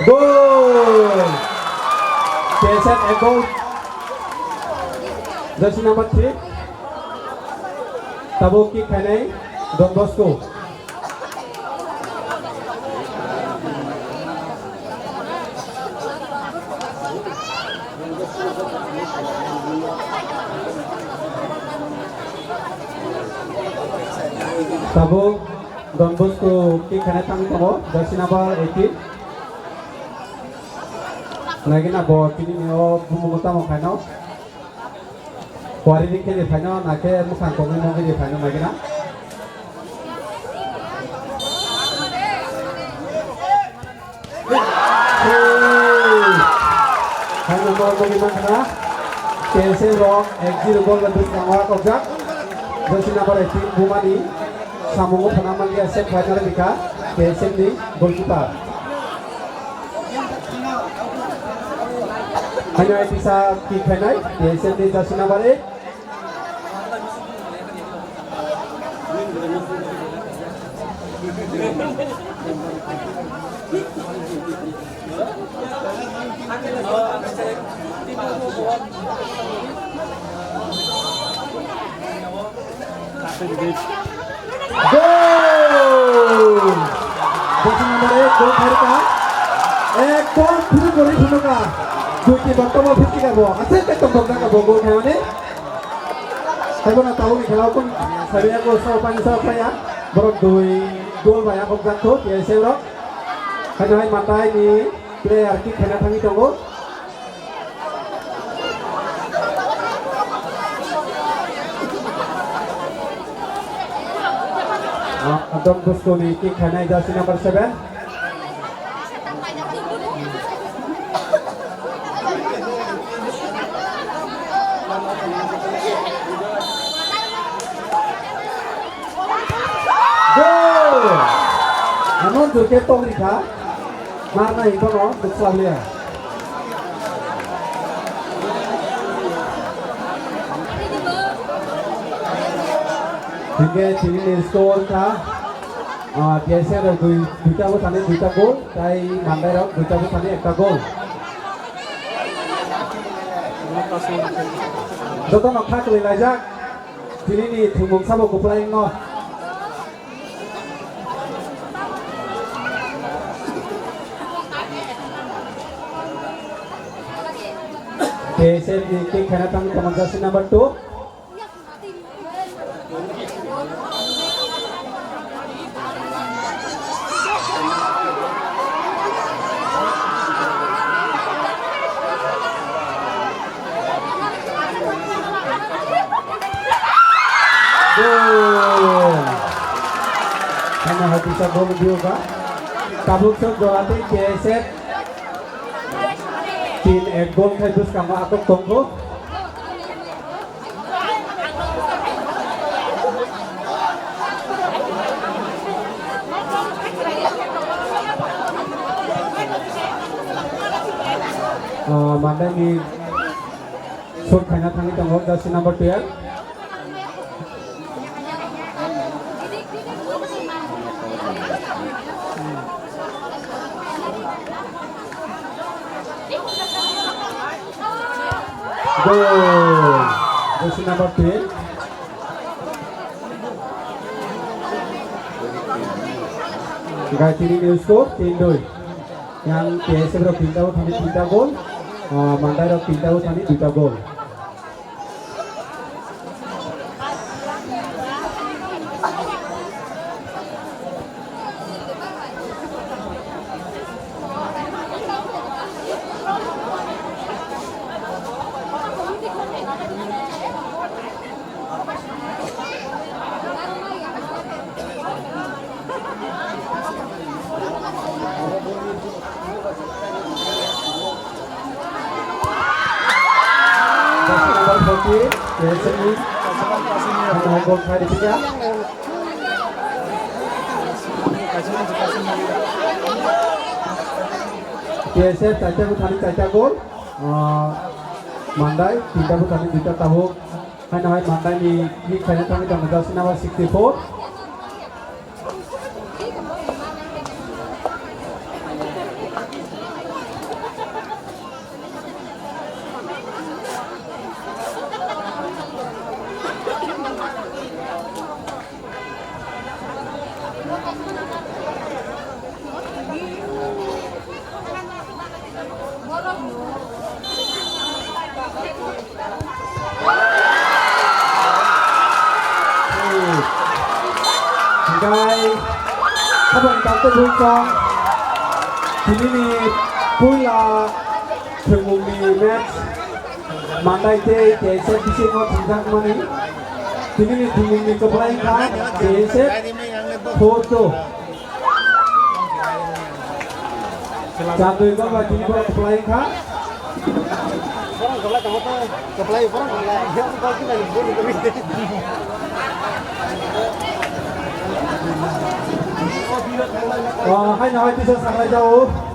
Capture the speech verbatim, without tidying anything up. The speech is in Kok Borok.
Goal! K S F ek goal. Jersey number three. Tabuk kick khainai Don Bosco. Tabuk Don Bosco kick khaina thangwi tongo, jersey number eighteen. Naigina bo tini ni o bumungo tamo khaino. Kuari ni khe ni phaino, na khe mwkhang tongwi mongwi ni phaino naigina. Hai number mungwi mankha, K S F rok ek zero goal bai bwskango kokjak. Jersey number eighteen Bumani samungo phana manya save khlaina rwkha K S F ni goalkeeper. Haino kisa kick khainai K S F ni jersey number eight. Goal! Jersey number eight, goal khairokha. Ekdom phuru gori phunukha. Duiti boktobo phirtikha bo. Aswk ekdom bokjakha bo goal khaimani. Haibono tabukni khela o kun sabiya ko sao pani sao khaya. Borok dui goal bai akhokjak kho, T S F rok. Haino hai Mandai ni player kick khaina thangwi tongo. Ah, Don Bosco ni kick khainai jersey number seven. Goal! Ano jurke tongri kha. Marna hingpano bwsla liya. Hingke tini ni score kha, ah, K S A rok dui, duita bwsani duita goal, tai Mandai rok duita bwsani ekta goal. Jotono kha kwlwi laijak, tini ni thwngmung sabo kwplai wngno. K S F ni kick khaina thangwi tongo jersey number two. Goal! Hano hai kisa goal diyoga. Tabuk sok jora tei K S F tin ek goal khai bwskango atok tongkho. Ah, Mandai ni shoot khaina thangwi tongo, jersey number twelve. Goal! Jersey number ten. Gayatri ni score tin dui. Yang K S F rok tinta o thani tinta goal. Ah, Mandai rok tinta o thani duita goal. Jersey number forty, K S F ni. Ano goal khai rikya. K S F chaita bwthani chaita goal. Ah, Mandai tinta bwthani duita tabuk. Haino hai Mandai ni kick khaina thangwi tongo jersey number sixty-four. Aboni kok tei buisong, tinini puila thwngmungni match Mandai tei K S F bisingo thwngjakmani. Tinini thwngmungni kwplai wngkha K S F four two. Chandwi Gokla tini borok kwplai wngkha. O, haino hai tisa sanglai jao.